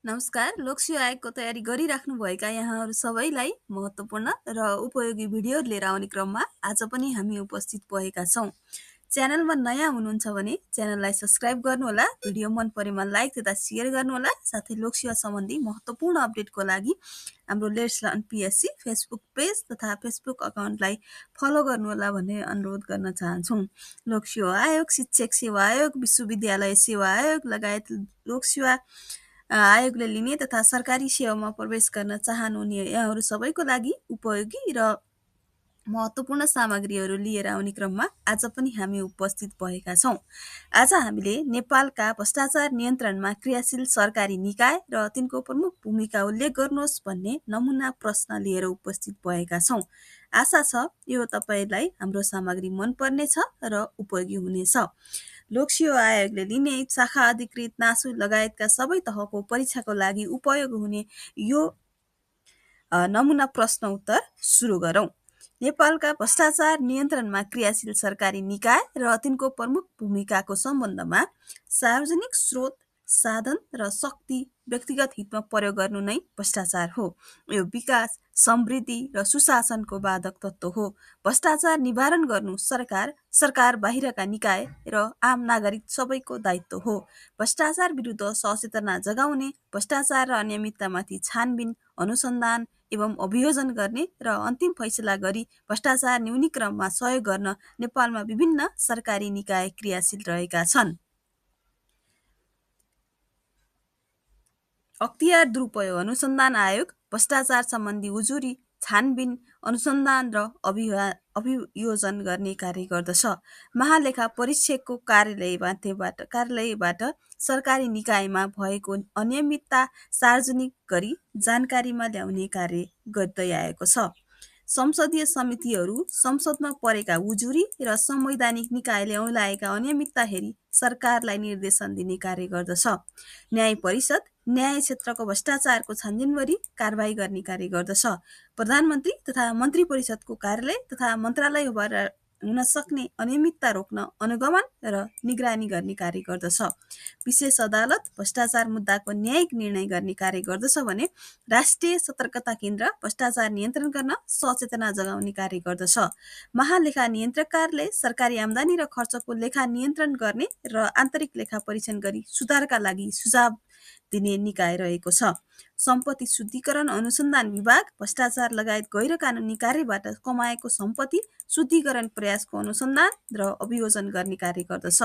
नमस्कार। लोकसेवा आयोगको तयारी गरिराख्नुभएका यहाँहरू सबैलाई महत्त्वपूर्ण र उपयोगी भिडियो लिएर आउने क्रममा आज पनि हामी उपस्थित भएका छौँ। च्यानलमा नयाँ हुनुहुन्छ भने च्यानललाई सब्स्क्राइब गर्नुहोला, भिडियो मन परेमा लाइक तथा सेयर गर्नुहोला, साथै लोकसेवा सम्बन्धी महत्त्वपूर्ण अपडेटको लागि हाम्रो let's learn PSC Facebook page तथा फेसबुक अकाउन्टलाई फलो गर्नुहोला भन्ने अनुरोध गर्न चाहन्छौँ। लोकसेवा आयोग, शिक्षक सेवा आयोग, विश्वविद्यालय सेवा आयोग लगायत लोकसेवा आयोगले लिने तथा सरकारी सेवामा प्रवेश गर्न चाहनुहुने यहाँहरू सबैको लागि उपयोगी र महत्त्वपूर्ण सामग्रीहरू लिएर आउने क्रममा आज पनि हामी उपस्थित भएका छौँ। आज हामीले नेपालका भ्रष्टाचार नियन्त्रणमा क्रियाशील सरकारी निकाय र तिनको प्रमुख भूमिका उल्लेख गर्नुहोस् भन्ने नमुना प्रश्न लिएर उपस्थित भएका छौँ। आशा छ यो तपाईँलाई हाम्रो सामग्री मनपर्नेछ र उपयोगी हुनेछ। लोकसेवा आयोगले लिने शाखा अधिकृत नासु लगायतका सबै तहको परीक्षाको लागि उपयोग हुने यो नमुना प्रश्न उत्तर सुरु गरौँ। नेपालका भ्रष्टाचार नियन्त्रणमा क्रियाशील सरकारी निकाय र तिनको प्रमुख भूमिकाको सम्बन्धमा सार्वजनिक स्रोत, साधन र शक्ति व्यक्तिगत हितमा प्रयोग गर्नु नै भ्रष्टाचार हो। यो विकास, समृद्धि र सुशासनको बाधक तत्त्व हो। भ्रष्टाचार निवारण गर्नु सरकार बाहिरका निकाय र आम नागरिक सबैको दायित्व हो। भ्रष्टाचार विरुद्ध सचेतना जगाउने, भ्रष्टाचार र अनियमिततामाथि छानबिन, अनुसन्धान एवं अभियोजन गर्ने र अन्तिम फैसला गरी भ्रष्टाचार न्यूनीकरणमा सहयोग गर्न नेपालमा विभिन्न सरकारी निकाय क्रियाशील रहेका छन्। अख्तियार दुरुपयोग अनुसन्धान आयोग भ्रष्टाचार सम्बन्धी उजुरी, छानबिन, अनुसन्धान र अभियोजन गर्ने कार्य गर्दछ। महालेखा परीक्षकको कार्यालयबाट सरकारी निकायमा भएको अनियमितता सार्वजनिक गरी जानकारीमा ल्याउने कार्य गर्दै आएको छ। संसदीय समितिहरू संसदमा परेका उजुरी र संवैधानिक निकायले औँल्याएका अनियमितता हेरी सरकारलाई निर्देशन दिने कार्य गर्दछ। न्याय परिषद न्याय क्षेत्रको भ्रष्टाचारको छानबिन गरी कारबाही गर्ने कार्य गर्दछ। प्रधानमन्त्री तथा मन्त्री परिषदको कार्यालय तथा मन्त्रालयबाट हुन सक्ने अनियमितता रोक्न अनुगमन र निगरानी गर्ने कार्य गर्दछ। विशेष अदालत भ्रष्टाचार मुद्दाको न्यायिक निर्णय गर्ने कार्य गर्दछ भने राष्ट्रिय सतर्कता केन्द्र भ्रष्टाचार नियन्त्रण गर्न सचेतना जगाउने कार्य गर्दछ। महालेखा नियन्त्रक कार्यालय सरकारी आम्दानी र खर्चको लेखा नियन्त्रण गर्ने र आन्तरिक लेखा परीक्षण गरी सुधारका लागि सुझाव दिने निकाय रहेको छ। सम्पत्ति शुद्धिकरण अनुसन्धान विभाग भ्रष्टाचार लगायत गैर कानुनी कार्यबाट कमाएको सम्पत्ति शुद्धिकरण प्रयासको अनुसन्धान र अभियोजन गर्ने कार्य गर्दछ।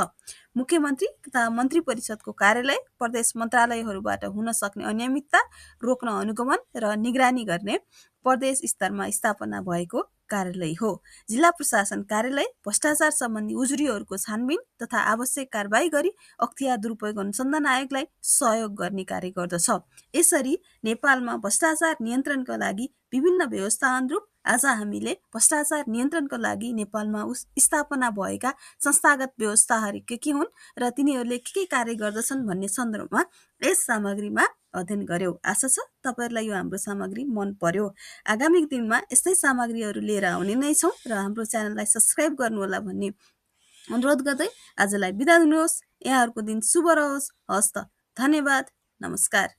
मुख्यमन्त्री तथा मन्त्री परिषदको कार्यालय प्रदेश मन्त्रालयहरूबाट हुन सक्ने अनियमितता रोक्न अनुगमन र निगरानी गर्ने प्रदेश स्तरमा स्थापना भएको कार्यालय हो। जिल्ला प्रशासन कार्यालय भ्रष्टाचार सम्बन्धी उजुरीहरूको छानबिन तथा आवश्यक कारबाही गरी अख्तियार दुरुपयोग अनुसन्धान आयोगलाई सहयोग गर्ने कार्य गर्दछ। यसरी नेपालमा भ्रष्टाचार नियन्त्रणका लागि विभिन्न व्यवस्था अनुरूप आज हामीले भ्रष्टाचार नियन्त्रणका लागि नेपालमा स्थापना भएका संस्थागत व्यवस्थाहरू के हुन् र तिनीहरूले के कार्य गर्दछन् भन्ने सन्दर्भमा यस सामग्रीमा अध्ययन गर्यौँ। आशा छ तपाईँहरूलाई यो हाम्रो सामग्री मन पर्यो। आगामी दिनमा यस्तै सामग्रीहरू लिएर आउने नै छौँ र हाम्रो च्यानललाई सब्स्क्राइब गर्नुहोला भन्ने अनुरोध गर्दै आजलाई बिदा दिनुहोस्। यहाँहरूको दिन शुभ रहोस्। हस्त। धन्यवाद। नमस्कार।